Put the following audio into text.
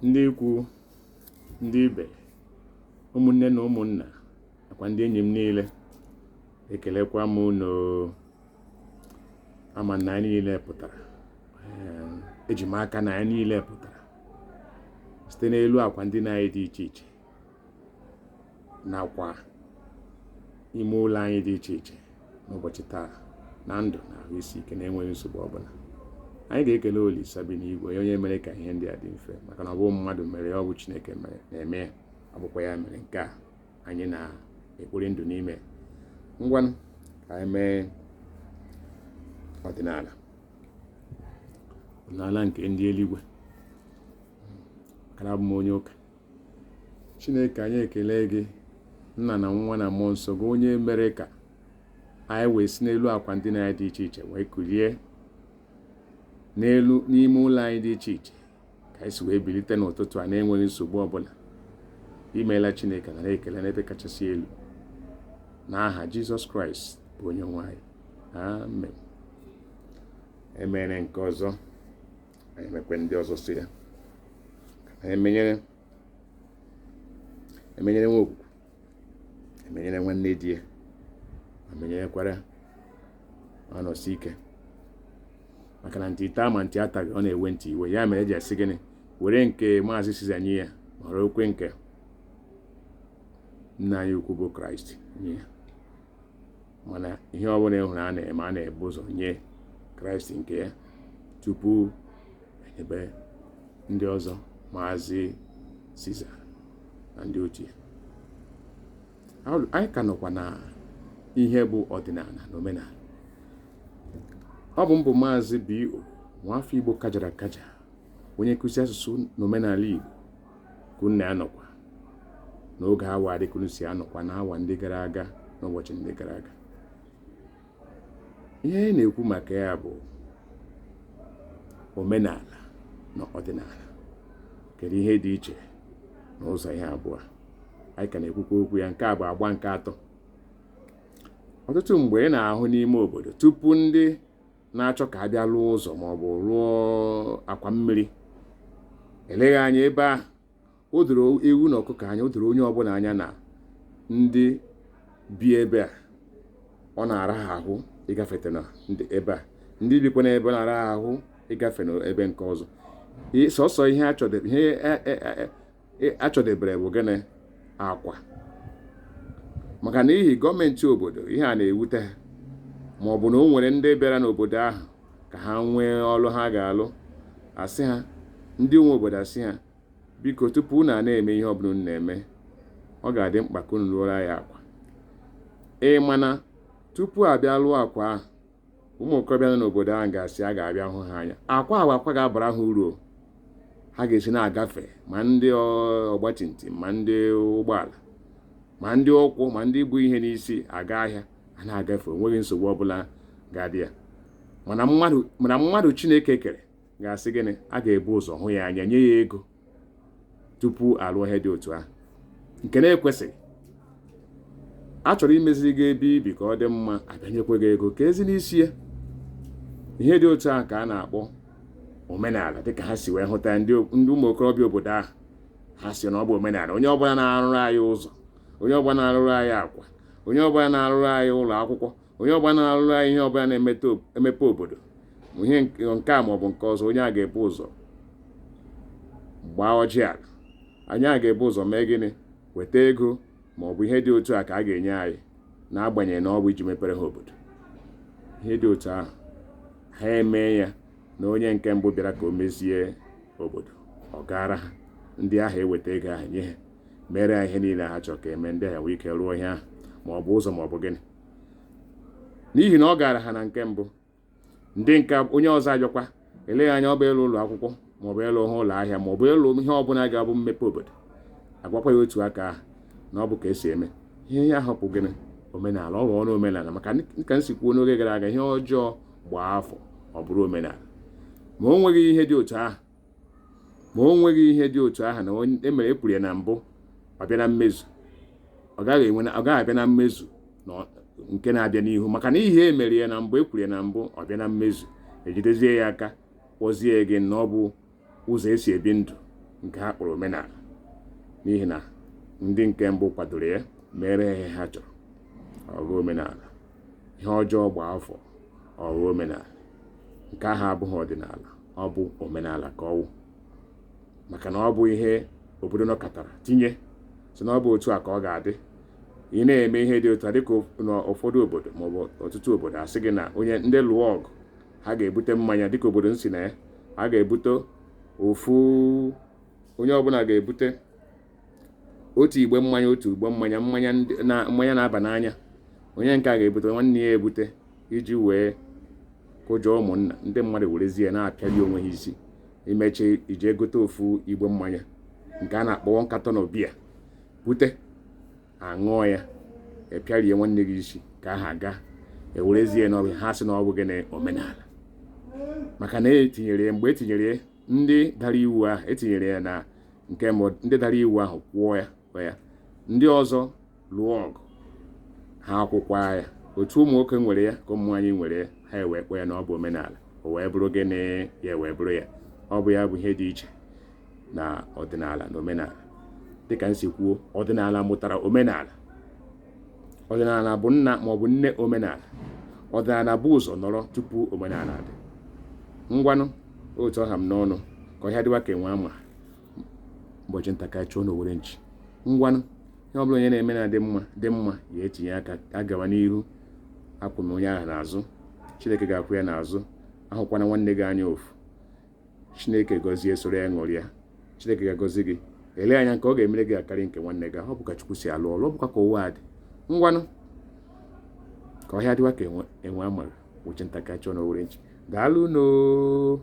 Ndị ikwu, ndị ibe, ụmụnne na ụmụnna nakwa ndị enyi m niile, ekelekwa m unu. Ama na anyị niile pụtara, eji m aka na anyị niile pụtara site n'elu akwa ndina anyị dị iche iche nakwa ime ụlọ anyị dị iche iche n'ụbọchị taa na ndụ na ahụ isi ike na-enweghị nsogbu ọbụla. Anyị ga-ekele Olisa bi n'igwe, onye mere ka ihe ndị a dị mfe, maka na ọ bụ mmadụ mere ya, ọ bụ Chineke mere na-eme ya, ọ bụkwa ya mere nke a anyị na-ekpori ndụ n'ime. Ngwanụ, ka anyị mee ọdịnala, ọdịnala nke ndị eluigwe, maka na abụ m onye ụka. Chineke, anyị ekele gị, Nna na Nwa na Mmụọ Nsọ, gị onye mere ka anyị wee si n'elu akwa ndina anyị dị iche iche wee kulie n'elu n'ime ụlọ anyị dị iche iche, ka anyị si wee bilite n'ụtụtụ a na-enweghị nsogbu ọbụla. Imeela Chineke, nara ekele n'ebe kachasị elu, n'aha Jizọs Kraịst bụ onye nwe anyị, amen. Emere nke ọzọ, anyị emekwe ndị ọzọ so ya. Emenyere emenyere nwa okwukwu, emenyere nwanne di ya, emenyerekwara anọsi ike, maka na ntị taa ma ntị ataghị, ọ na-ewe ntị iwe. Ya mere eji asị gịnị? Were nke Maazị Siza nye ya, họrọ okwe nke nna anyị ukwu bụ Kraịst nye ya. Mana ihe ọbụla ị hụrụ a na-eme, a na-ebu ụzọ nye Kraịst nke ya tupu enyebe ndị ọzọ, Maazị Siza na ndị otu ya. Anyị ka nọkwa na ihe bụ ọdịnala na omenala. Ọ bụ mbụ Maazị B.O. nwafọ Igbo kajara akaja, onye nkụzi asụsụ na omenala Igbo, ka unu na-anọkwa n'oge awa dịka unu si anọkwa n'awa ndị gara aga, n'ụbọchị ndị gara aga. Ihe anyị na-ekwu maka ya bụ omenala na ọdịnala. Kedu ihe dị iche n'ụzọ ihe abụọ anyị ka na-ekwukwa okwu ya? Nke a bụ agba nke atọ. Ọtụtụ mgbe ị na-ahụ n'ime obodo, tupu ndị na-achọ ka a bịa lụọ ụzọ ma ọ bụ rụọ akwa mmiri, eleghị anya ebe ahụ o doro ewu na ọkụkọ anya, o doro onye ọbụla anya na ndị bi ebe a ọ na-ara ha ahụ ịgafete na ebe a, ndị bikwa n'ebe na-ara ha ahụ ịgafe n'ebe nke ọzọ. Sọsọ ihe achọdebere bụ gịnị? Akwa. Maka na n'ihi gọọmenti obodo, ihe a na-ewute ha, ma ọ bụ na o nwere ndị bịara n'obodo ahụ ka ha nwee ọrụ ha ga-alụ, asị ha, ndị nwe obodo asị ha, biko, tupu unu a na-eme ihe ọbụla unu na-eme, ọ ga-adị mkpa ka unu lụọrọ ya akwa. Ee, mana tupu a bịa lụọ akwa ahụ, ụmụ okorobịa nọ n'obodo ahụ ga-asị a ga-abịa hụ ha anya. Akwa ahụ, akwa ga-abara ha uru, ha ga-esi na-agafe, ma ndị ọgbatumtum, ma ndị ụgbọala, ma ndị ụkwụ, ma ndị bu ihe n'isi aga ahịa, a na-agafe, onweghị nsogbu ọbụla ga-adị ya. Mana mmadụ Chineke kere ga-asị gịnị? A ga-ebu ụzọ hụ ya anya, nye ya ego tupu alụọ ihe dị otu ahụ, nke na-ekwesịghị. A chọrọ imeziri gị ebe ibi ka ọ dị mma, abịanyekwa gị ego ka ezi n'isi ya. Ihe dị otu ahụ ka a na-akpọ omenala, dịka ha si wee hụta ndị ụmụ okorobịa obodo ahụ. Ha si na ọ bụ omenala onye ọbụla na-arụrụ anyị ụzọ, onye ọbụla na-arụrụ anyị akwa, onye ọbụla na-arụrụ anyị ụlọ akwụkwọ, onye ọbụla na-arụrụ anyị ihe ọbụla na-emepe obodo, ihe nke a maọbụ nke ọzọ, onye a ga-ebu ụzọ gbaa ọjị ala, anyị a ga-ebu ụzọ mee gịnị? Weta ego ma ọ bụ ihe dị otu a ka a ga-enye anyị, n'agbanyeghị na ọ bụ iji mepere ha obodo. Ihe dị otu ahụ ha emee ya na onye nke mbụ bịara ka o mezie obodo, ọ gaara ha, ndị ahụ eweta ego ahụ nye ha, mere ha ihe niile ha chọrọ ka eme, ndị ahụ nwee ike rụọ ihe ahụ, ma ọ bụ ụzọ ma ọ bụ gịnị, n'ihi na ọ gara ha na nke mbụ. Ndị nke onye ọzọ abịakwa, eleghị anya ọ bụ ịlụ ụlọ akwụkwọ, ma ọ bụ ịlụ ha ụlọ ahịa, ma ọ bụ ịlụ ihe ọbụla ga-abụ mmepe obodo, agwakwa ya otu aka ahụ na ọ bụ ka esi eme ihe. Ihe ahụ bụ gịnị? Omenala. Ọ ghọọ omenala, maka ka m si kwuo n'oge gara aga, ihe ọjọọ gbaa afọ, ọ bụrụ omenala. Ma o nweghị ihe dị otu ahụ, ma o nweghị ihe dị otu ahụ na e mere, ekwuru ya na mbụ, ọ bịa na mmezu, ọ gaghị abịa na mmezu nke na-abịa n'ihu, maka na ihe e mere ya na mbụ, ekwuru ya na mbụ, ọ bịa na mmezu, ejidezie ya aka, kpọzie gị na ọ bụ ụzọ esi ebi ndụ. Nke ha kpọrọ omenala n'ihi na ndị nke mbụ kwadoro ya, mere ihe ha chọrọ, ọ ghọọ omenala. Ihe ọjọọ gbaa afọ, ọ ghọọ omenala. Nke ahụ abụghị ọdịnala, ọ bụ omenala ka ọ wụ, maka na ọ bụ ihe obodo nọkatara tinye, sị na ọ bụ otu a ka ọ ga-adị. Ị na-eme ihe dị otu a, dịka n'ụfọdụ obodo maọbụ ọtụtụ obodo, asị gị na onye ndị lụọ ọgụ, ha ga-ebute mmanya. Dịka obodo m si na ya, a ga-ebute ofu onye ọbụla ga-ebute otu igbe mmanya, otu igbe mmanya, mmanya na mmanya na-aba n'anya. Onye nke a ga-ebute, nwanne ya ebute, iji wee kụjọọ ụmụnna. Ndị mmadụ werezie na-apịali onwe ha isi. Imechi ije gote ofu igbe mmanya nke a na-akpọ one carton of beer, bute, aṅụọ ya, epịarie nwanne gị isi ka aha gaa. Ewerezie na ha sị na ọ bụ gịnị? Omenala. Maka na etinyere ya, mgbe etinyere ya, ndị dara iwu ahụ etinyere ya na nke mbụ, ndị dara iwu ahụ kwụọ ya ya, ndị ọzọ lụọ ọgụ, ha akwụkwa ya. Otu ụmụ nwoke nwere ya ka ụmụ nwaanyị nwere ya, ha ewee kpọọ ya na ọ bụ omenala. O wee bụrụ gịnị? Ya wee bụrụ ya. Ọ bụ ya bụ ihe dị iche na ọdịnala na omenala. Dịka m si kwuo, ọdịnala mụtara omenala. Ọdịnala bụ nna maọbụ nne omenala. Ọdịnala bụ ụzọ nọrọ tupu omenala dị. Ngwanụ, otu ọha m n'ọnụ, ka ọhịa dịwa ka enwe ama. Ụbọchị nta ka chụọ n'owere nchi. Ngwanụ, ihe ọbụla onye na-eme na dị mma dị mma, ya etinye aka agawa n'ihu. Akwụ m onye ahụ n'azụ, Chineke ga-akwụ ya n'azụ. Ahụkwana nwanne gị anya ofu. Chineke gọzie, soro ya ṅụrịa. Chineke ga-agọzi gị. Ele anya nke ọ ga-emere gị akarị nke nwanne gị. Ọ bụ ka Chukwu si alụ ọlụ, ọ bụkwa ka ụwa dị. Ngwanụ, ka ọhịa dịwa ka enwe amara. Ụbọchị nta ka chụọ n'owere nchi. Daalụ noo.